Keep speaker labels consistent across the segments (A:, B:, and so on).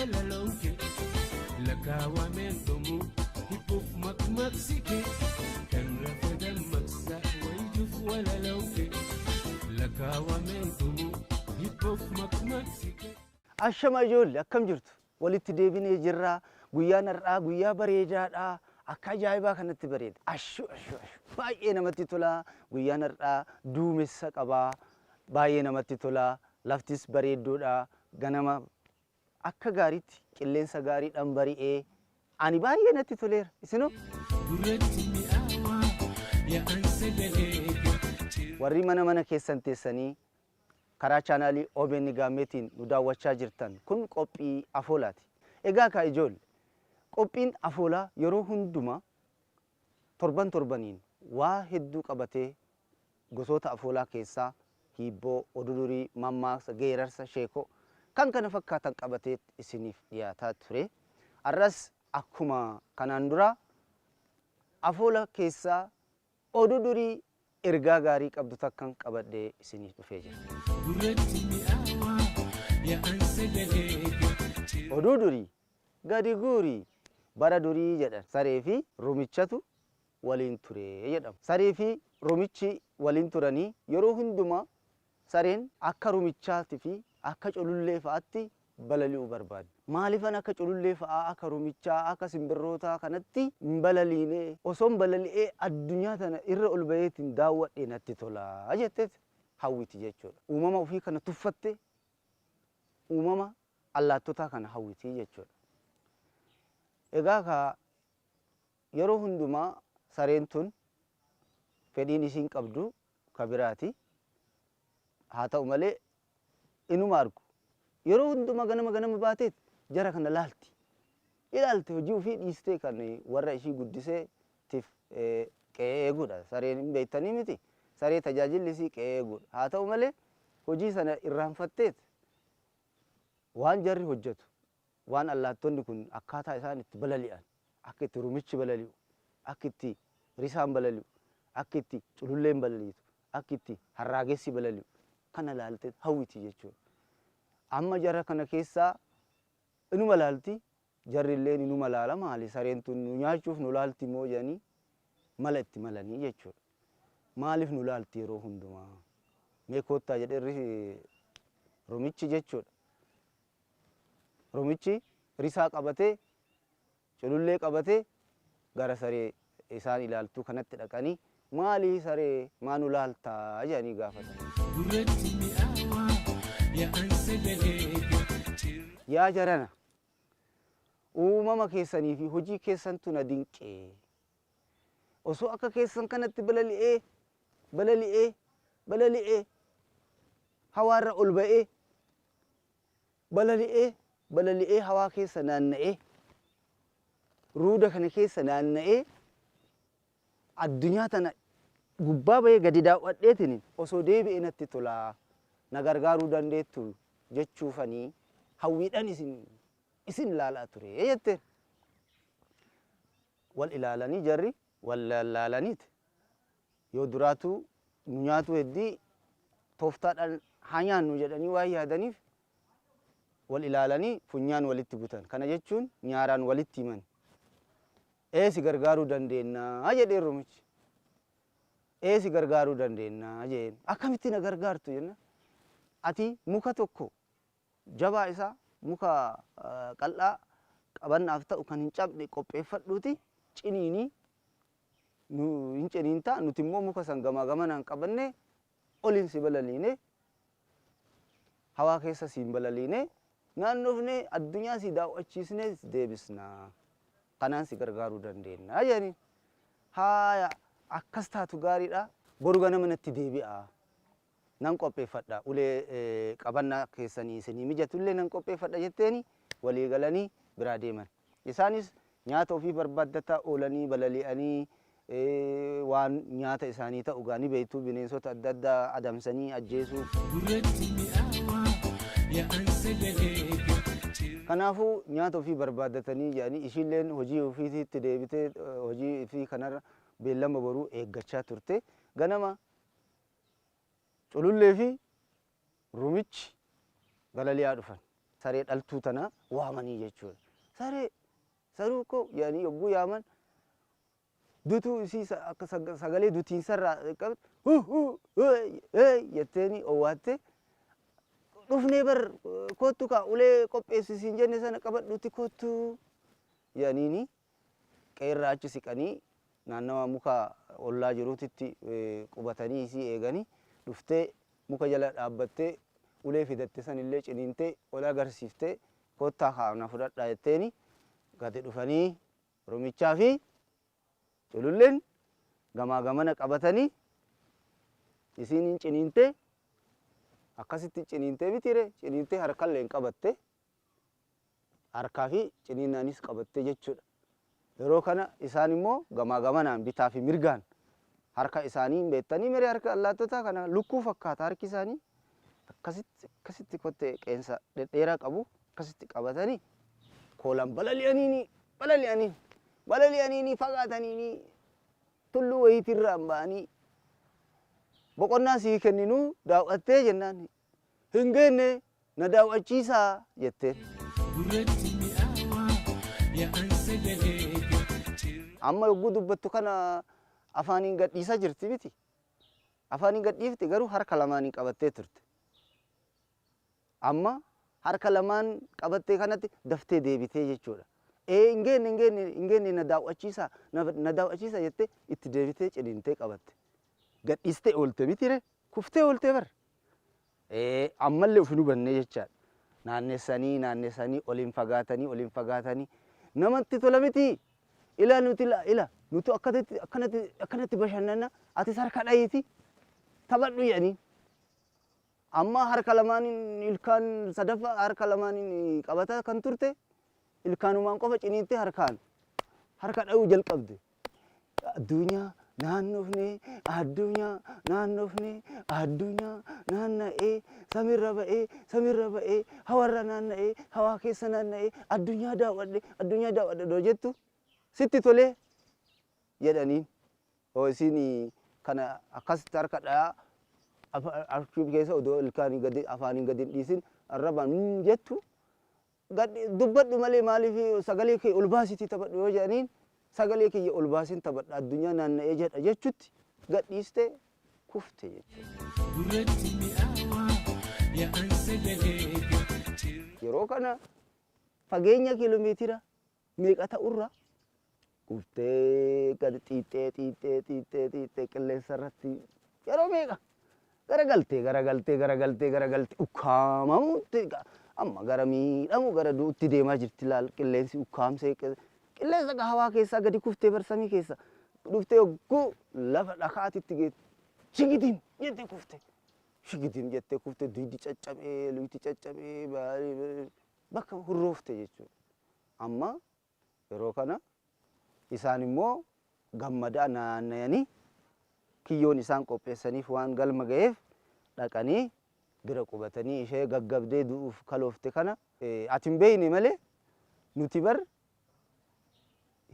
A: Walaloon kee lakkaawameen dhumu hibbuuf maqmaqsi kee kan rafe dammaqsa wayijuuf walaloon kee lakkaawameen dhumu hibbuuf maqmaqsi kee.
B: Ashama ijoollee, akkam jirtu? Walitti deebinee jirra. Guyyaan har'aa guyyaa bareedaadha. Akka ajaa'ibaa kanatti bareeda. Ashu ashu ashu. Baay'ee namatti tola. Guyyaan har'aa duumessa qaba. Baay'ee namatti tola. Laftis bareedduudha. Ganama akka gaariitti qilleensa gaariidhaan bari'ee ani baay'ee natti toleera. Isinoo?
A: Gurratti mi'aawaa yaa'an sagalee kee.
B: Warri mana mana keessan teessanii karaa chaanaalii OBN Gaammeetiin nu daawwachaa jirtan, kun qophii afoolaati. Egaa kaa ijoolle, qophiin afoolaa yeroo hundumaa torban torbaniin waa hedduu qabatee gosoota afoolaa keessaa hiibboo, oduu durii, mammaaksa, geerarsa, sheekoo kan kana fakkaatan qabatee isiniif dhiyaataa ture. Har'as akkuma kanaan dura afoola keessaa oduu durii ergaa gaarii qabdu takkan qabadhee isiniif dhufee jira.
A: Gurratti mi'aawaa yaa'an sagalee kee.
B: Oduu durii gadi guurii bara durii jedhan, saree fi rumichatu waliin ture jedhamu. Saree fi rumichi waliin turanii yeroo hundumaa sareen akka rumichaatii fi akka culullee fa'aatti balali'uu barbaaddi. Maaliifan akka culullee fa'aa, akka rumichaa, akka simbirrootaa kanatti hin balaliine? Osoon balali'ee addunyaa tana irra ol baheetiin daawwadhee natti tola jetteet hawwiti jechuudha. Uumama ofii kana tuffatte uumama allaattotaa kana hawwiti jechuudha. Egaa ka yeroo hundumaa sareen tun fedhiin isiin qabdu ka biraati. Haa ta'u malee inuma argu. Yeroo hundumaa ganama ganama baateet jara kana laalti. Ilaalte hojii ofii dhiistee kan warra ishii guddisee tiif qe'ee eeguudha. Sareen hin beektanii miti. Saree tajaajilli isii qe'ee eeguudha. Haa ta'u malee hojii sana irraanfatteet waan jarri hojjetu, waan allaattonni kun akkaataa isaan itti balali'an, akka itti rumichi balali'u, akka itti risaan balali'u, akka itti cululleen balaliitu, akka itti harraagessi balali'u kana laalte hawwiti jechuudha. Amma jara kana keessaa inuma laalti, jarri illeen inuma laala, maali sareen tun nu nyaachuuf nu laalti moo jedhanii mala itti malanii jechuudha. Maaliif nu laalti yeroo hundumaa? Mee koottaa jedhee rumichi jechuudha. Rumichi risaa qabatee, culullee qabatee gara saree isaan ilaaltuu kanatti dhaqanii, maalii saree, maa nu laaltaa jedhanii gaafatan.
A: Gurratti mi'aawaa yaa'an sagalee kee.
B: Yaa jarana, uumama keessanii fi hojii keessantu na dinqee. Osoo akka keessan kanatti balali'ee, balali'ee, balali'ee, hawaarra ol ba'ee, balali'ee, balali'ee hawaa keessa naanna'ee, ruuda kana keessa naanna'ee, addunyaa tana gubbaa bahee gadi daawwadheetiin osoo deebi'ee natti tolaa, na gargaaruu dandeettu jechuufanii hawwiidhaan isin ilaalaa ture jetteen. Wal ilaalanii jarri wal laalaniiti. Yoo duraatu nu nyaatu heddii tooftaadhaan haa nyaannu jedhanii waan yaadaniif wal ilaalanii funyaan walitti butan. Kana jechuun nyaaraan walitti himan. Ee, si gargaaruu dandeenya jedheen rumichi. Ee, si gargaaruu dandeenya jedheen. Akkamitti na gargaartu jenna. Ati muka tokko jabaa isaa, muka qal'aa qabannaaf ta'u kan hin cabne qopheeffadhuuti ciniinii nu hin ciniintaa, nuti immoo muka san gamaa gamanaan qabanne oliin si balaliine, hawaa keessa siin balaliine, naannofne addunyaa si daawwachiisnee deebisna. Kanaan si gargaaruu dandeenya jedhanii. Haaya, akkas taatu gaariidha, boru ganama natti deebi'a. Nan qopheeffadha, ulee qabannaa keessanii isinii mijatullee nan qopheeffadha jetteeni walii galanii biraa deeman. Isaanis nyaata ofii barbaaddataa oolanii balali'anii waan nyaata isaanii ta'u gaanii beektu, bineensota adda addaa adamsanii ajjeesuu.
A: Gurratti mi'aawaa yaa'an sagalee kee.
B: Kanaafuu nyaata ofii barbaaddatanii jedhanii ishiilleen hojii ofiitti deebitee hojii ofii kanarra beellama boruu eeggachaa turte. Ganama culullee fi rumichi balali'aa dhufan. Saree dhaltuu tana waamanii jechuudha. Saree saruu koo jedhanii yogguu yaaman dutuu isii akka sagalee dutiinsarraa qabdu hu hu hee jetteeni owwaatte, dhufnee bar, koottu kaa, ulee qopheessi siin jenne sana qabadhuuti koottu jedhaniini qeerraa achi siqanii naannawa muka ollaa jiruutitti qubatanii isii eeganii, dhuftee muka jala dhaabbattee ulee fidatte sanillee ciniintee ol agarsiiftee, koottaa kaa na fudhadhaa jetteeni gadi dhufanii rumichaa fi cululleen gamaa gamana qabatanii isiin ciniintee, akkasitti ciniintee mitiire, ciniintee harkallee hin qabatte, harkaa fi ciniinnaanis qabatte jechuudha. Yeroo kana isaan immoo gamaa gamanaan bitaa fi mirgaan harka isaanii hin beektanii mere, harka allaattotaa kana lukkuu fakkaata harki isaanii, akkasitti akkasitti kottee qeensa dhedheeraa qabu, akkasitti qabatanii koolaan balali'aniini balali'anii balali'aniini fagaataniini tulluu wayiitirraan ba'anii, boqonnaa sii kenninuu daawwattee jennaan, hin geenne, na daawwachiisaa jetteen.
A: Gurratti mi'aawaa yaa'an sagalee kee.
B: Amma yogguu dubbattu kana afaaniin gadhiisaa jirti miti. Afaaniin gadhiifte garuu harka lamaaniin qabattee turte. Amma harka lamaan qabattee kanatti daftee deebitee jechuudha. Ee, hin geenne, hin geenne, hin geenne, na daawwachiisaa, na daawwachiisaa jettee itti deebitee ciniintee qabatte. Gadhiistee oolte mitire, kuftee oolte bar. Ee, ammallee of hin hubanne jechaadha. Naannessanii naannessanii oliin fagaatanii oliin fagaatanii, namatti tola miti. Ila nuti ila ila nuti akkanatti akkanatti akkanatti bashannana, atis harka dhayiiti taphadhu jedhanii. Amma harka lamaaniin ilkaan sadaffaa harka lamaaniin qabataa kan turte ilkaanumaan qofa ciniintee harkaan harka dhayuu jalqabde. Addunyaa naannofnee, addunyaa naannofnee, addunyaa naanna'ee, samirra ba'ee, samirra ba'ee, hawarra naanna'ee, hawaa keessa naanna'ee, addunyaa daawwadhe, addunyaa daawwadhe doo jettu sitti tolee jedhaniin. Hoo isiin kana akkasitti harka dhayaa achi keessa odoo ilkaanii gadi afaaniin gadi hin dhiisin arrabaan jettu, dubbadhu malee maaliif, sagalee kee ol baasitii taphadhu yoo jedhaniin, sagalee kiyya ol baasin taphadha, addunyaa naanna'ee jedha jechutti gadhiistee kufte jechuudha.
A: Gurratti mi'aawaa yaa'an sagalee kee.
B: Yeroo kana fageenya kiiloomeetira meeqa ta'urra kuftee gadi xiixxee xiixxee xiixxee xiixxee qilleensa irratti yeroo meeqa garagaltee garagaltee garagaltee garagaltee ukkaamamutti amma gara miidhamu gara du'utti deemaa jirti. Laal, qilleensi ukkaamsee qilleensa hawaa keessaa gadi kuftee barsamii keessa dhuftee yogguu lafa dhakaatitti geettu shigidim jettee kufte, shigidim jettee kufte, duydi caccabee, luyti caccabee bakka hurroofte jechuudha. Amma yeroo kana isaan immoo gammadaa naannayanii kiyyoon isaan qopheessaniif waan galma ga'eef dhaqanii bira qubatanii ishee gaggabdee du'uuf kaloofte kana, ati hin beekne malee nuti bar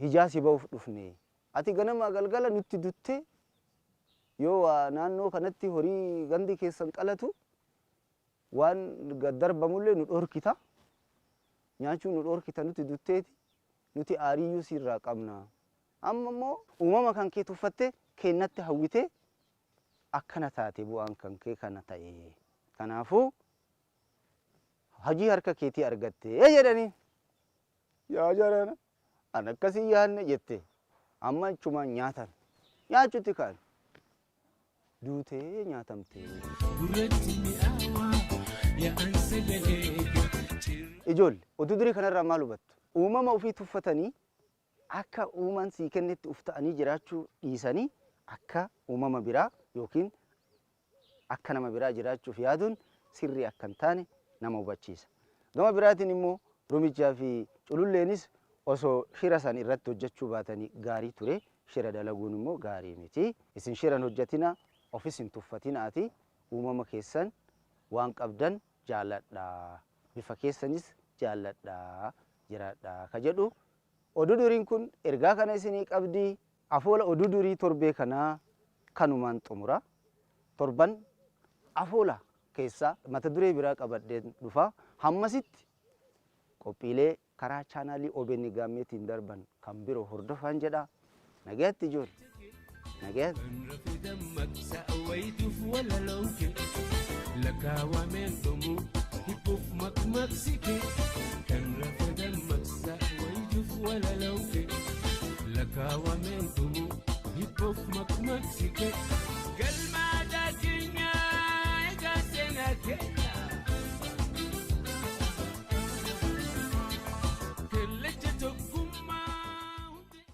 B: hijaa si ba'uuf dhufne, ati ganama galgala nutti duttee yoo waa naannoo kanatti horii gandi keessan qalatu waan gad darbamullee nu dhorkita, nyaachuu nu dhorkita, nuti dutteeti, nuti aariyyuu sirraa qabna, amma immoo uumama kan kee tuffattee kennatti hawwitee akkana taate, bu'aan kan kee kana ta'e, kanaafuu hojii harka keetii argatte jedhanii. Yaa jarana, an akkasii yaadne jette. Amma achumaan nyaatan nyaachuutti ka'an, duutee nyaatamte.
A: Gurratti mi'aawaa yaa'an sagalee kee.
B: Ijoollee, oduu durii kanarraa maal hubattu? Uumama ofii tuffatanii akka uumaan sii kennetti uf ta'anii jiraachuu dhiisanii akka uumama biraa yookiin akka nama biraa jiraachuuf yaaduun sirrii akka hin taane nama hubachiisa. Gama biraatiin immoo rumichaa fi cululleenis osoo shira san irratti hojjechuu baatanii gaarii ture. Shira dalaguun immoo gaarii miti. Isin shiran hojjetina, ofis hin tuffatinaati, uumama keessan waan qabdan jaalladhaa. Bifa keessanis jaalladhaa jiraadhaa ka jedhu oduu duriin kun ergaa kana isinii qabdi. Afoola oduu durii torbee kanaa kanumaan xumura. Torban afoola keessaa mata duree biraa qabadheen dhufa. Hammasitti Qophiilee karaa chaanaalii OBN Gaammeetiin darban kan biroo hordofaan jedha. Nagaatti ijoollee. Nagaatti.
A: Kan rafe dammaqsa wayituuf walalooke lakkaawameen dhumu hibbuuf maqmaqsike. Kan rafe dammaqsa wayituuf walalooke lakkaawameen dhumu hibbuuf maqmaqsike. Galmaa daakin.